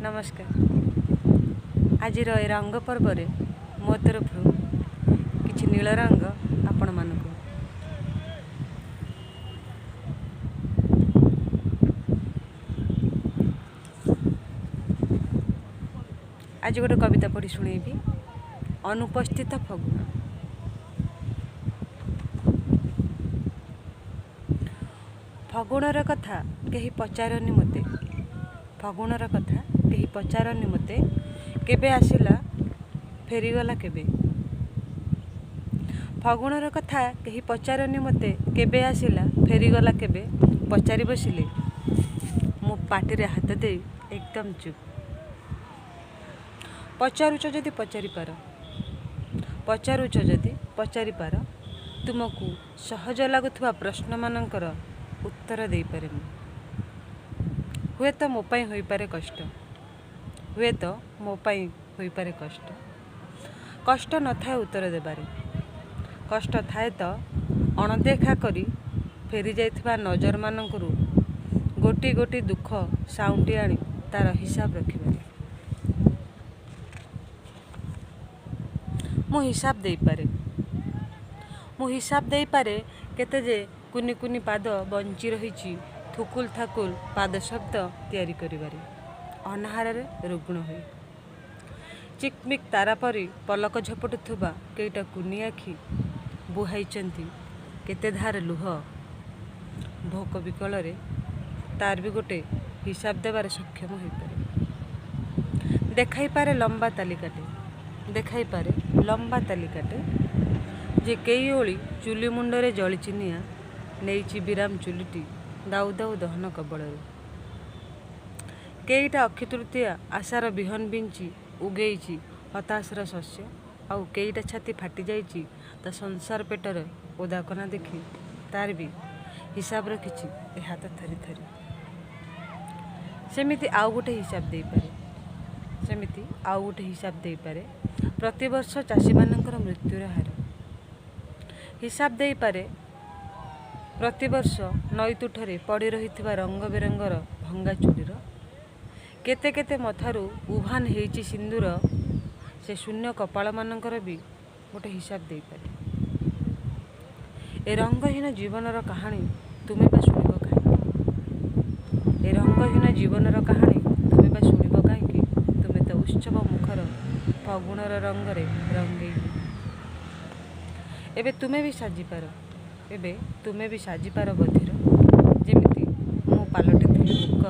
ନମସ୍କାର। ଆଜିର ଏ ରଙ୍ଗ ପର୍ବରେ ମୋ ତରଫରୁ କିଛି ନୀଳ ରଙ୍ଗ ଆପଣମାନଙ୍କୁ। ଆଜି ଗୋଟେ କବିତା ପଢ଼ି ଶୁଣେଇବି, ଅନୁପସ୍ଥିତ ଫଗୁଣ। ଫଗୁଣର କଥା କେହି ପଚାରନି ମୋତେ, ଫଗୁଣର କଥା କେହି ପଚାରନି ମୋତେ, କେବେ ଆସିଲା ଫେରିଗଲା କେବେ। ଫଗୁଣର କଥା କେହି ପଚାରନି ମୋତେ, କେବେ ଆସିଲା ଫେରିଗଲା କେବେ। ପଚାରି ବସିଲେ ମୁଁ ପାଟିରେ ହାତ ଦେଇ ଏକଦମ ଚୁପ୍। ପଚାରୁଛ ଯଦି ପଚାରିପାର, ପଚାରୁଛ ଯଦି ପଚାରିପାର, ତୁମକୁ ସହଜ ଲାଗୁଥିବା ପ୍ରଶ୍ନମାନଙ୍କର ଉତ୍ତର ଦେଇପାରେ ମୁଁ। ହୁଏତ ମୋ ପାଇଁ ହୋଇପାରେ କଷ୍ଟ, ହୁଏତ ମୋ ପାଇଁ ହୋଇପାରେ କଷ୍ଟ। କଷ୍ଟ ନଥାଏ ଉତ୍ତର ଦେବାରେ, କଷ୍ଟ ଥାଏ ତ ଅଣଦେଖା କରି ଫେରିଯାଇଥିବା ନଜରମାନଙ୍କରୁ ଗୋଟି ଗୋଟି ଦୁଃଖ ସାଉଁଟି ଆଣି ତା'ର ହିସାବ ରଖିବାରେ। ମୁଁ ହିସାବ ଦେଇପାରେ, ମୁଁ ହିସାବ ଦେଇପାରେ କେତେ ଯେ କୁନି କୁନି ପାଦ ବଞ୍ଚି ରହିଛି ଥୁକୁଲ ଥାକୁଲ ପାଦ ଶବ୍ଦ ତିଆରି କରିବାରେ, ଅନାହାରରେ ରୁଗ୍ଣ ହୋଇ। ଚିକମିକ୍ ତାରା ପରି ପଲକ ଝପଟୁଥିବା କେଇଟା କୁନି ଆଖି ବୁହାଇଛନ୍ତି କେତେ ଧାର ଲୁହ ଭୋକ ବିକଳରେ, ତାର ବି ଗୋଟେ ହିସାବ ଦେବାରେ ସକ୍ଷମ ହୋଇପାରେ। ଦେଖାଇପାରେ ଲମ୍ବା ତାଲିକାଟେ, ଦେଖାଇପାରେ ଲମ୍ବା ତାଲିକାଟେ ଯେ କେଇ ଓଳି ଚୁଲି ମୁଣ୍ଡରେ ଜଳିଛି ନିଆଁ, ନେଇଛି ବିରାମ ଚୁଲିଟି ଦାଉ ଦାଉ ଦହନ କବଳରୁ। କେଇଟା ଅକ୍ଷିତୃତୀୟା ଆଶାର ବିହନ ବିଞ୍ଚି ଉଗେଇଛି ହତାଶର ଶସ୍ୟ, ଆଉ କେଇଟା ଛାତି ଫାଟି ଯାଇଛି ତା ସଂସାର ପେଟରେ ଓଦାକନା ଦେଖି, ତାର ବି ହିସାବ ରଖିଛି ଏ ହାତ ଥରି ଥରି। ସେମିତି ଆଉ ଗୋଟେ ହିସାବ ଦେଇପାରେ, ସେମିତି ଆଉ ଗୋଟେ ହିସାବ ଦେଇପାରେ ପ୍ରତିବର୍ଷ ଚାଷୀମାନଙ୍କର ମୃତ୍ୟୁର ହାର। ହିସାବ ଦେଇପାରେ ପ୍ରତିବର୍ଷ ନଈ ତୁଠରେ ପଡ଼ି ରହିଥିବା ରଙ୍ଗ ବେରଙ୍ଗର ଭଙ୍ଗା ଚୁଡ଼ିର। କେତେ କେତେ ମଥାରୁ ଉଭାନ ହେଇଛି ସିନ୍ଦୁର, ସେ ଶୂନ୍ୟ କପାଳମାନଙ୍କର ବି ଗୋଟେ ହିସାବ ଦେଇପାରେ। ଏ ରଙ୍ଗହୀନ ଜୀବନର କାହାଣୀ ତୁମେ ବା ଶୁଣିବ କାହିଁକି? ଏ ରଙ୍ଗହୀନ ଜୀବନର କାହାଣୀ ତୁମେ ବା ଶୁଣିବ କାହିଁକି? ତୁମେ ତ ଉତ୍ସବ ମୁଖର ଫଗୁଣର ରଙ୍ଗରେ ରଙ୍ଗେଇ। ଏବେ ତୁମେ ବି ସାଜିପାର, ଏବେ ତୁମେ ବି ସାଜିପାର ବଧିର, ଯେମିତି ମୁଁ ପାଲଟିଥିଲି ମୂକ